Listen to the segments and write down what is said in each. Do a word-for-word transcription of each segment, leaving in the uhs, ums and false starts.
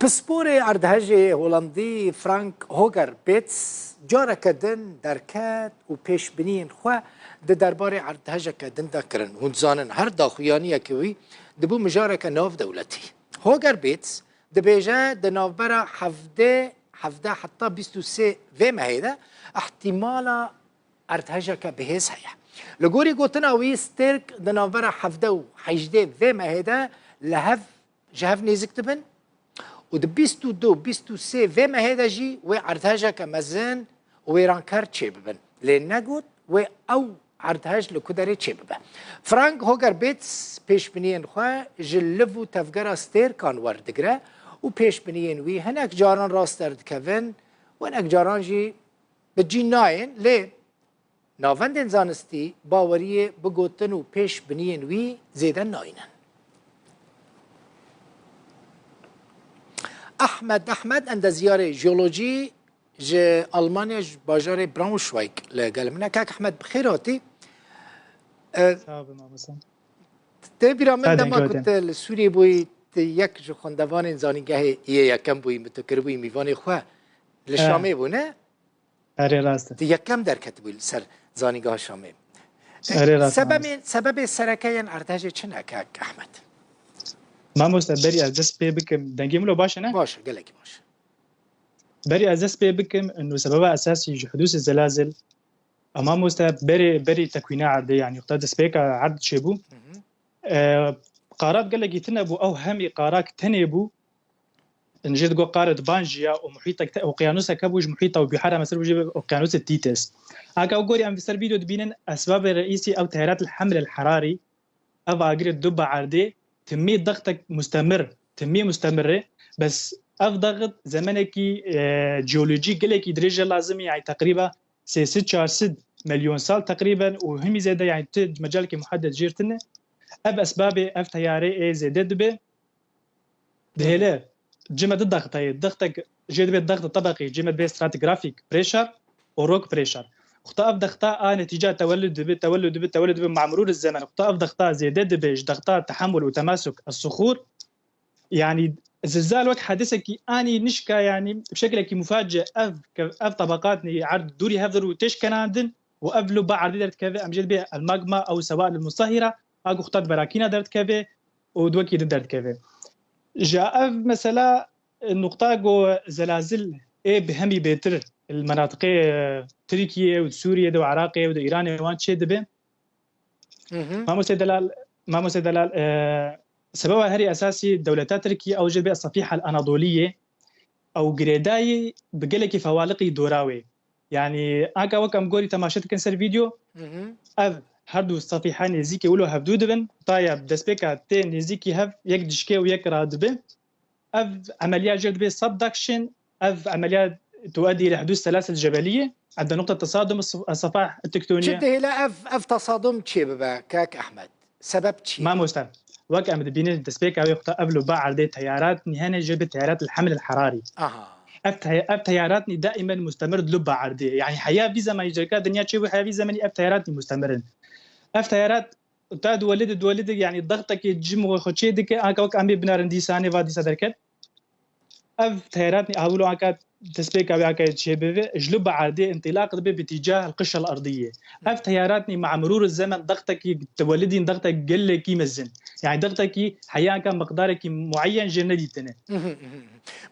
Pisporê erdhejê Holandî Frank Hoger Bets careke din derket û pêşbiniyên xwe di derbarê erdhejeke din de kirin. Hûn dizanin, her daxuyaniyeke wî dibû mijareke navdewletî. Hoger Bets dibêje, di navbera hevdeh, hevdeh heta bîst û sê vê mehê de ihtimala erdhejeke bihêz heye. Li gorî gotina wî, stêrk di navbera hevdeh û hejdeh vê mehê de li hev, ji hev nêzik dibin û di bîst û du, bîst û sê vê mehê de jî wê erdhejeke mezin û wêranker çêbibin. Lê negot wê ew erdhej li ku derê çêbibe. Frank Hogerbets pêşbiniyên xwe ji liv û tevgera stêrkan werdigire û pêşbiniyên wî hinek caran rast derdikevin û hinek caran jî bi cî nayên, lê navendên zanistî baweriyê bi gotin û pêşbiniyên wî zêde nayînin. Ehmed Ehmed, endezyarê jeolojî ji Almanya, ji bajarê Braunschweig li gel min e. Kak Ehmed, bi xêr hatî. E, Sağ olun, mamosta. Tê bîra min, dema ku te li Sûriyê bûyî, tu yek ji xwendevanên zanîngehê yê yekem bûyî, min tu kiribûyî mîvanê xwe. Li Şamê bû, ne? Erê, rast e. Tu yekem derketibû li ser Zanîngeha Şamê. Erê, rast e, mamoste. Sebebê, sebebê sereke yên erdhejê çi ne, kak Ehmed? Mamoste, berî ez dest pê bikim. Dengê min lo baş e, ne? Baş e, gelekî baş e. Berî ez dest pê bikim, û sebeba esasî ji hudûsê zelazil, a mamoste, berê, berî tekwîna erdê, yanî wexta destpêka erd çêbû, Hı hı. e, qarat gelekî tune bû, ew hemî qarak tenê bû, Jê digot qaret ban jî ya û muhîtek te, oqyanusek hebû ji muhîta û bihara, mesela, jê oqyanusê Tîtes. Aka ew gorî em li ser vîdeo dibînin, esbabê reîsî ew teherat el heml el herarî, ev agirê du ba erdê, timî dextek mustemir, timî mustemir e, bes ev dexit zemenekî, e, jeolojî gelekî dirêj e lazim e, yani teqrîba sê sed çar sed milyon sal teqrîben û himî zêde, yani ti mecalekî muheded jêr tine. Ev esbabê ev teyarê ê zêde dibe. Dihêle cime du dexteyê, dextek jê dibe dext tebeqî, cime dibe stratigrafik pressure û rock pressure. Wexta ev dexta a netîca tewellud dibe, tewellud dibe, tewellud dibe, ma'murûr zemen. Wexta ev dexta zêde dibe ji dexta tehemul û temasuk ez-suxûr, yani zilzal wek hadisekî anî nişka, yani bi şekilekî muface ev, ev tebeqatnî erd dûrî hev dir û têş kenandin û ev li ba erdî derdikeve, em jê dibe el magma ew sewail el musahira, a guxta di berakîna derdikeve û di wekî din derdikeve. Ji ev mesela, e, nuqta ku zelazil ê bi hemî bêtir li menatiqê, e, Tirkiyê û di Sûriyê de û Iraqê û di Îranê wan çê dibe. Hı hı. Mamoste Delal, Mamoste Delal, e, sebeba herî esasî dewleta Tirkiyê ew jê dibe Sefîha el-Anadoliyê, ew girêdayî bi gelekî fewaliqî dora wê. Yani, aka wek em gorî temaşe dikin ser vîdeo, Hı hı. ev her du sefîhe nêzîkê wilo hevdû dibin, ta ya destpêka tê nêzîkî hev yek dişkê û yek radibe. Ev emeliya jê dibe subduction, ev emeliya tuedî li hudûd selasil jebeliyê, ende nokta tasadum sefah tektoniye. Çi dihêle ev, ev tasadum çê bibe, kak Ehmed? Sebeb çi? Mamoste, wek em dibînin destpêka wê xwe ev li ba erdê teyarat nî hene jê bi teyarat el heml el herarî. Aha. Ev te-, ev teyarat nî daimen mustemir di li ba erdê. Yani heya vî zemanî cerka dinya çê bû, heya vî zemanî ev teyarat nî mustemir in. Ev teyarat ta diwelid, diwelid, yani dextekê cim xwe çê dike, anka wek em bê binarindîsanê va dîsa derket. Ev teyaratnî hawilo anka destpêka wê anka çêbibe, ji li ba erdê întilaq dibe bi tîcah el qişa el erdiyê. Ev teyaratnî ma'murûr zemen dextekî tewelidîn dextek gelekî mezin. Yani dextekî heya anka miqdarekî muayyen jê nedîtine. Hı hı, hı hı.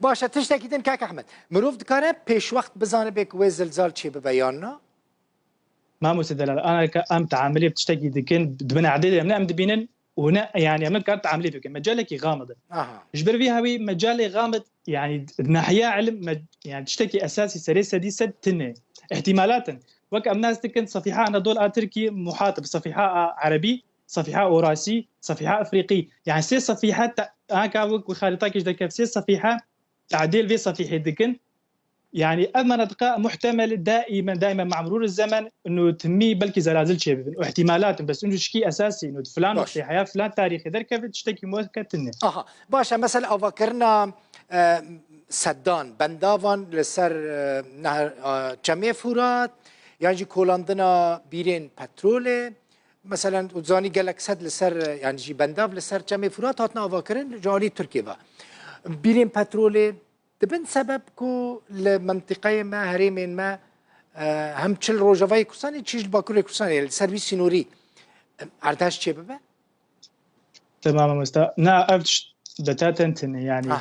Baş e, tiştekî din kak Ehmed. Mirov dikare pêşwext bizanibe ku wê zilzal çêbibe yan na? Mamoste Delal, anaka em teamilê bi tiştekî dikin, di bin erdê de ne em dibînin û ne, yani em nikar teamilê bikin. Mecalekî gamid e. Aha. Ji ber vî hawî mecalê gamid, yani di nahiya ilim, me-, yani tiştekî esasî serê sedî sed tune. Îhtîmalat in. Wek em nas dikin, sefîha Anadol a Tirkî muhat bi sefîha a Erebî, sefîha Orasî, sefîha Efrîqî. Yani sê sefîhe te-, anaka wek xarîtakê ji derkev sê sefîhe tadêl vê sefîhê dikin. Yani ev menatiqa muhtemel daimen, daimen ma'murûr zemen û timî belkî zelazil çêbibin. Û ihtimalat in, bes û şikî esasî û di filan Baş. Noktê heya filan tarîxê derkeve tiştekî muekket tune. Aha, baş e, mesela avakirina, e, sedan, bendavan li ser, e, neher, e, çemê Furat, yan jî kolandina bîrên petrolê, Meselen, tu zanî gelek sed li ser, yani jî bendav li ser çemê Furat hatine avakirin, ji alî Tirkiyê ve. Bîrên petrolê dibin sebeb ku li mentiqeyê me, herêmên me, e, hem çi li Rojavayê Kurdistanê, çi ji Bakurê Kurdistanê, li ser vî sînorî, e, erdhej çêbibe? Tamam mamoste. Na, ev tişt betaten tune, yani. Aha.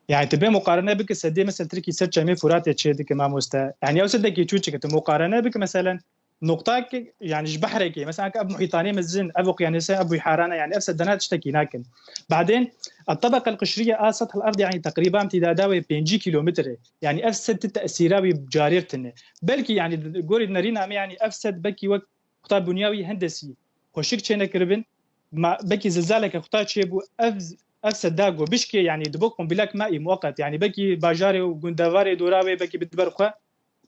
Yani, tu bê muqarene bike sedê, mesela, Tirkî ser çemê Furatê çê dike, mamoste. Yani, ew sedekî çûçik e, tu muqarene bike, mesela, noqtak, yani, ji behrekê, mesela, ev muhîtanê mezin, ev okyanusê, ev bihara ne, yani, ev sedana tiştekî nakin. Badên, الطبقة القشرية a سطح الأرض, yani, teqrîban îmtîdada wê pêncî kîlometre. Yani, ev sed ti tesîra wî carêr tune. Belkî, yani, gorî nerîna me, yani, ev sed belkî wek Xta bunya wî hendesî xweşik çênekiribin. Ma, belkî zilzaleke xta çêbû, ev, ev seda go bişkê, yani dibo kombilek me î muweqet. Yani belkî bajarê û gundevarê dora wê belkî bidiber xwe.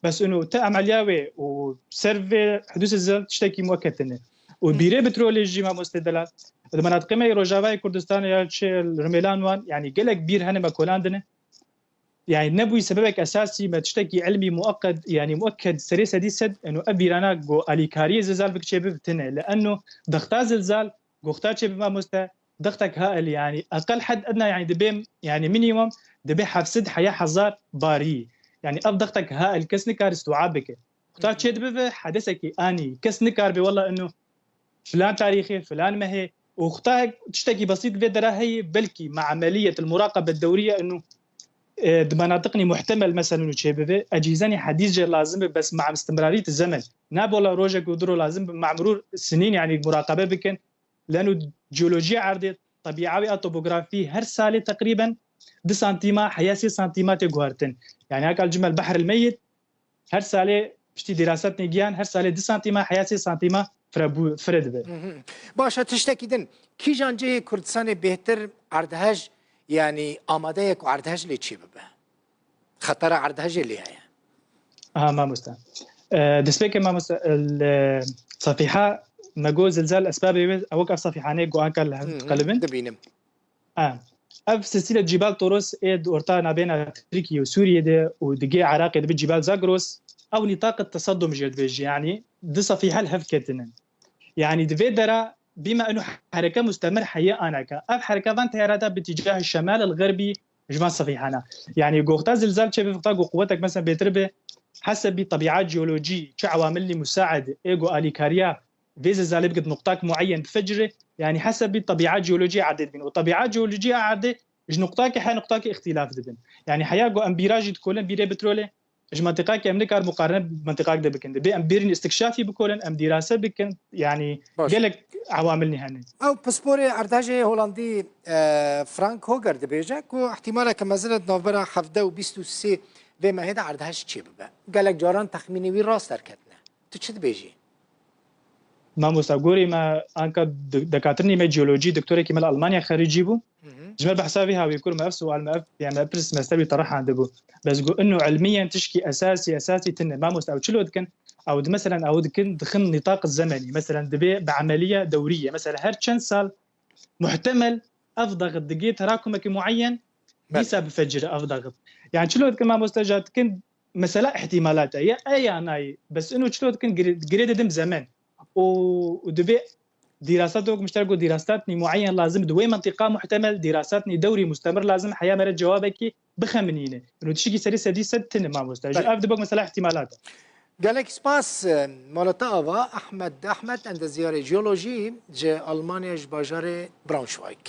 Bes ino te emeliya wê û ser vê hidû zilzal tiştekî muweqet tine. Û Hı. bîrê petrolê jî, mamoste delal. Di menatiqê me yê Rojavayê Kurdistanê ya çi Rimêlan wan, yani gelek bîr hene me kolandine. Yani nebûyî sebebek esasî me tiştekî ilmî muekked, yani muekked serê sedî sed, eno ev bîrana go alîkariyê zilzal bik çêbibe tine. Li eno dexta zilzal, goxta çêbibe mamoste, dextek hail, yani eqel hed edna, yani dibê, yani minimum dibê heft sed heya hezar barî. Yani ev dextek hail kes nikare istiwa bike. Xta çêdibibe hedesekî anî. Kes nikaribe wela eno filan tarîxê, filan mehê û xta tiştekî besît vê dera heye, belkî me emeliyet muraqebe dewriye inu, e, di menatiqnî muhtemel mesela inu çêbibe, ecîzenî hedîs jê lazim be, bes me istimrarî ti zemen. Nabe wela rojek û du ro lazim be, me mirûr sinîn, yani muraqebe bikin. Leno jeolojiya erdê, tebîa wê a topografî her salê teqrîben du santîma heya sê santîma tê guhertin. Yani heka li cimel behr el meyit, her salê piştî dîrasetnê giyan, her salê du santîma heya sê santîma fire bû-, fire dibe. Mhm. Baş e, tiştekî din. Kîjan cihê Kurdistanê bêhtir erdhej, yani amade ye ku erdhej lê çê bibe? Xetera erdhejê lê heye? Aha, mamoste. E, destpêkê mamoste, li Sefîha me got zilzal esbabê wê, ew wek ev Sefîhanê got anka li hev Mhm, diqelibin. Dibînim. Ha. Ev silsîle Cîbal Toros ê di orta navbêna Tirkiyê û Sûriyê de û digê Iraqê dibe Cîbal Zagros, ew nîtaq tesedum jê dibêje, yanî di sefîhe li hev ketine. Yanî di vê dera bîme eno hereke mustemir heye anaka. Ev hereke van teyarata bi tîcahê şemal el xerbî ji van sefîhana. Yanî goxta zilzal çê bi vexta ku quwetek mesela bêtir be, hesebî tebîa jeolojî, çi ewamilî musaid ê ku alîkariya vê zilzalê bike di nuqtak mueyen bifecire, yani hesebî tebîa jeolojî erdê dibin. Û tebîa jeolojî erdê ji nuqtakê her nuqtakê îxtîlaf dibin. Yani heya ku em bîra jî dikolin bîrê petrolê, ji mentiqakê em nikar muqarene bi mentiqak de bikin. Dibê em bêrîn îstikşafî bikolin, em dîrase bikin. Yani Baş. gelek ewamilnî hene. Ew pisporê erdhejê Holandî, e, Frank Hoger dibêje ku ihtimaleke mezin e di navbera hevdeh û bîst û sê vê mehê de erdhej çêbibe. Gelek caran texmînê wî rast derketine. Tu çi dibêjî? Mamosta, gorî me anka di-, dekatirnî me jeolojî, doktorekî me li Almanya xerîcî bû. Hı hı. Ji me behsa vî hawî kur me ev sual me ev, yani me ev pirs me ser wî terihande bû. Bes got, ino ilmiyen tişkî esasî, esasî tune. Mamosta, ew çilo dikin? Ew di, meselen, ew dikin, dixin nîtaq zemenî. Meselen, dibê bi emeliye dewrî ye. Mesela, her çend sal muhtemel ev daxit digê terakumekî mueyen Belê. dîsa bifecire ev daxit. Yani çilo dikin, mamosta, ja dikin, mesela ihtimalat e. Ya e ya nayê. Bes ino çilo dikin, gire-, girê didim zemen. Û, û divê dîrasat wek mişter got, dîrasatnî mueyen lazim, di wê mentiqa muhtemel dîrasatnî dewrî mustemir lazim, heya mere cewabekî bixeminîne. Ino tişikî serî sedî sed tine, mamosta. Ji Belê. ev dibok mesela ihtimalat e. Gelek spas, e, mala te ava, Ahmed Ahmed, endezyarê jeolojî ji Almanya, ji bajarê Braunschweig.